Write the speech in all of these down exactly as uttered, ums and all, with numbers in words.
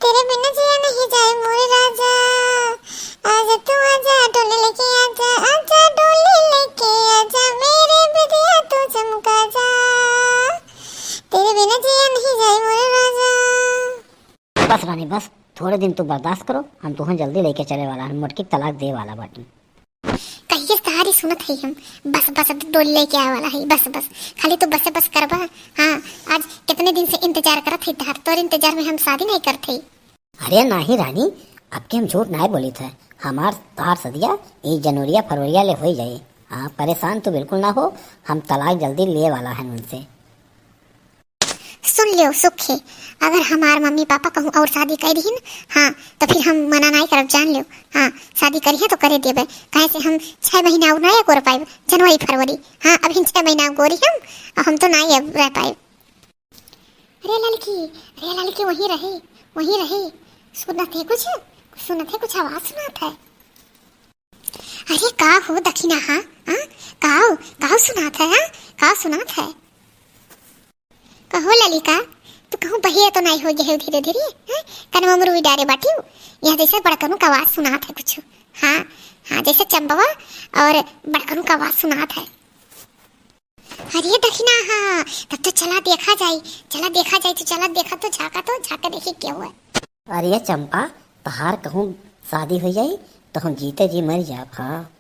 तेरे बिना जिया नहीं जाए मोरे राजा, आजा तू आजा, डोली लेके आजा, आजा डोली लेके आजा, मेरे बिंदिया तू चमका जा, तेरे बिना जिया नहीं जाए मोरे राजा। बस रानी बस, थोड़े दिन तू बर्दाश्त करो, हम तुहैं जल्दी लेके चले वाला है, मोटकी तलाक दे वाला बाटी। कहिए सारी सुनत है हम, बस बस, अब डोली लेके आए वाला है, बस बस, खाली तू बस बस करबा। हाँ, आज कितने दिन से इंतजार करत है तहार, तोर इंतजार में हम शादी नहीं करत है। अरे नाही रानी, अब के हम झूठ नाही बोलित है, हमार तहार सदिया ई जनवरिया फरवरिया ले होई जाई। हाँ, परेशान तू बिल्कुल ना हो, हम तलाक जल्दी लिए वाला है उनसे। सुन लियो सुखे, अगर हमार मम्मी पापा कहूँ और शादी कर दीहिन, हाँ, तो फिर हम मना नहीं करब, जान लियो। हाँ, शादी करिहे तो करे देबे, काहे से हम छह महीना और नहीं गोर पाइब, जनवरी फरवरी। हाँ, अभी छह महीना गोरी हम, और हम तो नहीं अब रह पाइब। अरे ललकी, अरे ललकी, वहीं रहे, वहीं रहे। सुनत है कुछ, सुनत है कुछ आवाज सुनात है। अरे का हो दखिना, हाँ? हाँ? काव, काव सुनात है, हाँ? काव सुनात है? कहो ललिका, तू कहूँ बहिया तो नहीं हो गए हो धीरे धीरे, हाँ? कनवा में रुई डारे बाटियो, यहाँ जैसे बड़कनू का आवाज सुनात है कुछ। हाँ, हाँ, जैसे चंपवा और बड़कनू का आवाज सुनात है। अरे दखिना, हाँ, तब तो चला देखा जाई, चला देखा जाई, तो चला देखा तो, झाका तो, झाका देखी क्या हुआ। अरे चंपा, तहार कहूँ शादी हो जाई तो हम जीते जी मर जाब। हाँ,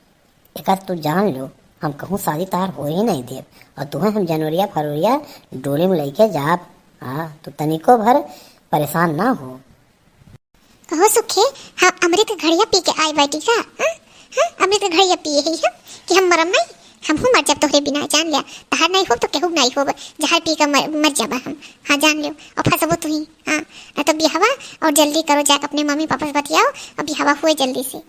एकर तू जान लो, हम कहूँ शादी तहार हो ही नहीं देब, और तुहैं हम जनवरिया फरवरिया डोली में लेके जाब। हाँ, तू तनिको भर परेशान ना हो। कहो सुखे, हाँ, अमृत घड़िया पी के आई बाटी का? हाँ? हाँ, अमृत घड़िया पिए ही हम कि हम मरम नहीं, हम हूँ मर जाब तोहरे बिना, जान लिया। तहार नहीं होब तो केहू नहीं होब, जहर पी के मर, मर जाबा हम। हाँ, जान लियो, और फंसबो तू ही। हाँ, ना तो बियाहवा और जल्दी करो, जाके अपने मम्मी पापा से बतियाओ और बियाहवा हुए जल्दी से।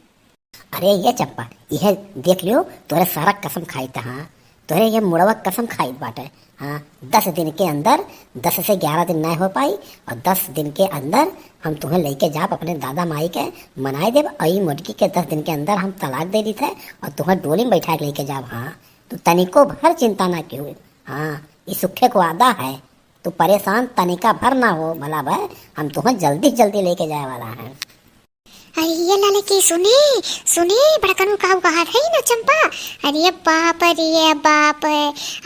अरे ये चंपा, यह देख लियो, तोरे सारा कसम खाइत, हाँ, तोरे ये मुड़वा कसम खाइत बाटे। हाँ, दस दिन के अंदर, दस से ग्यारह दिन नहीं हो पाई, और दस दिन के अंदर हम तुहैं लेके जाब अपने दादा माई के, मनाए देब, और ई मोटकी के दस दिन के अंदर हम तलाक दे दीत है, और तुहैं डोली में बैठा के लेके जाब। हाँ, तू तनिको भर चिंता ना कियो। हाँ, ई सुखे को वादा है, तू परेशान तनिका भर ना हो, भला भाई, हम तुहैं जल्दी से जल्दी लेके जाए वाला है। अरे ये ललकी, सुने, सुने, बड़कनू काऊ कहत है ना चंपा। अरे बाप रे बाप,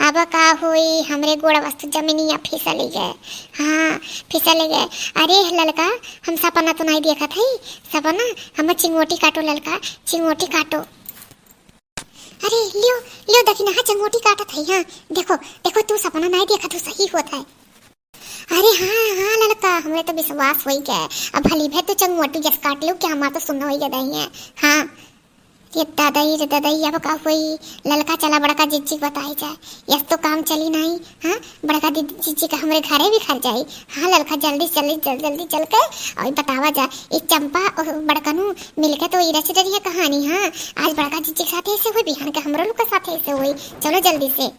अब का होई, हमरे गोड़वा से जमीनिया फिसली गए। हाँ, फिसली गए। अरे ललका, हम सपना तो नहीं देखत है, सपना, हम चिंगोटी काटो ललका, चिंगोटी काटो। अरे लियो, लियो दखिना, हाँ, चिंगोटी काटत है, हाँ, देखो, देखो, तू सपना नहीं देखत हो, सही होत है। अरे हाँ, हाँ ललका, हमरे तो विश्वास होई गए। अब भली भे तो चंगोटी जस काट लियो, क्या हमार तो सुन्न होई गए दही है। हाँ, ये दादाई रे दादाई, अब का होई? ललका चला बड़का जिज्जी बताई जाए, यस तो काम चली नहीं। हाँ, बड़का दीदी जिज्जी का हमरे घरे भी घर जाई। हाँ ललका, जल्दी जल्दी जल्दी जल्दी चल के और बतावा जाए। ये चंपा और बड़कनू मिलके तो इधर से डरिया कहानी। हाँ, आज बड़का जिज्जी के साथ ऐसे हुई, बिहान के हमरो लोग के साथ ऐसे हुई। चलो जल्दी से।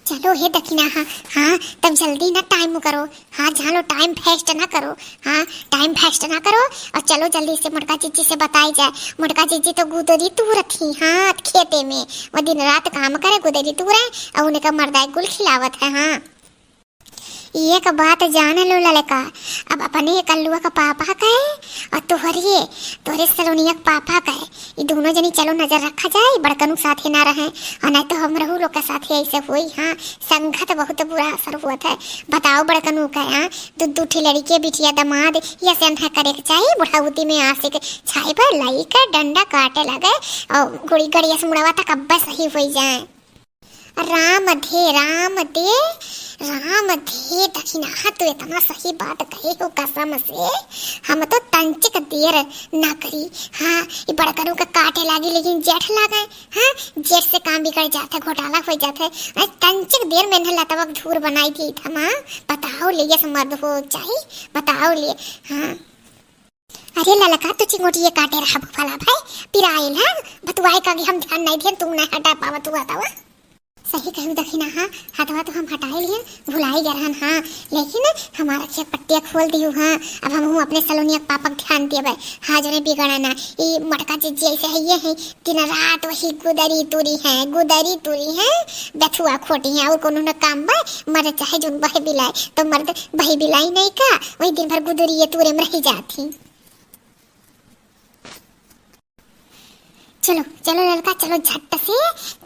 चलो हे दखिना, हाँ, हाँ, तब जल्दी ना time करो, हाँ, जान लो time waste ना करो, हाँ, time waste ना करो, और चलो जल्दी से मोटका जिज्जी से बताई जाए। मोटका जिज्जी तो गुदरी तूरत ही, हाँ, खेते में, वो दिन रात काम करे, गुदरी तूरे, और उनका मर्दा गुल खिलावत है, हाँ। एक बात जान लो ललका, अब अपने कल्लुआ का पापा कहे और तोहरे, तोहरे सलोनिया का पापा कहे, ई दोनों जनी चलो नजर रखा जाए, बड़कनू साथे ना रहे, और नहीं तो हमरहू लोग का साथे ऐसे होई। हाँ, संगत बहुत बुरा असर हुआ था। बताओ बड़कनू का, हाँ, दू दू ठे लड़के, बिटिया, दामाद, ये से अंधा करे के चाहिए। बुढ़ाउती में आशिक छाई पर लाई के डंडा काटे लगे और गुड़ी गड़िया से मुड़वा तक अब्बा सही होई जाए। राम दे, राम दे, राम दे दखिना, हाँ, तू इतना सही बात कहे हो कसम से, हम तो तंचिक देर ना करी। हाँ, ये बड़कनू का काटे लागी, लेकिन जेठ लागे, हाँ, जेठ से काम बिगड़ जाता है, घोटाला हो जाता है। अरे तंचिक देर में इन्हें लतवा के धूर बनाई दी था माँ, बताओ ले, ये मर्द हो चाही, बताओ ले, हाँ। अरे ललका, तू चिंगोटिए काटे रहा भला भाई, पिराइल है, बतुआए का भी हम ध्यान नहीं दियन, तू नहीं हटा पावत हुआ तवा। सही कहू दखिना, हाँ, हथवा तो हम हटाए लिहन, भुलाई गए रहन, हाँ, लेकिन हमार अखिया पट्टिया खोल दिहू, हाँ। अब हमहू अपने सलोनिया के पापा के ध्यान देबे, हाँ, जोने बिगड़े ना। ई मोटका जिज्जी ऐसे है, ये है, दिन रात वही गुदरी तुरी है, गुदरी तुरी है, बथुआ खोटी है, और कोनो न काम बा, मर्द चाहे जोन बहे बिलाए, तो मर्द बहे बिलाई नहीं का, वही दिन भर गुदरी ये तुरे में रह जाती। चलो, चलो ललका, चलो झट से,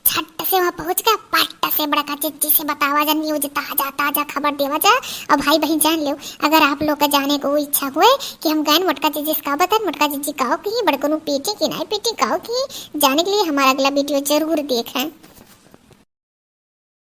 झट से वहाँ पहुँच के पट से बड़का जिज्जी से बतावा जा, news ताजा ताजा खबर देवा जा। और भाई बहिन जान लो, अगर आप लोग का जाने को इच्छा हुए कि हम गए मोटका जिज्जी से का बताए, मोटका जिज्जी काव की, बड़कनू पीटी कि नहीं पीटी, काव की, जाने के लिए हमारा अगला video जरूर देखें।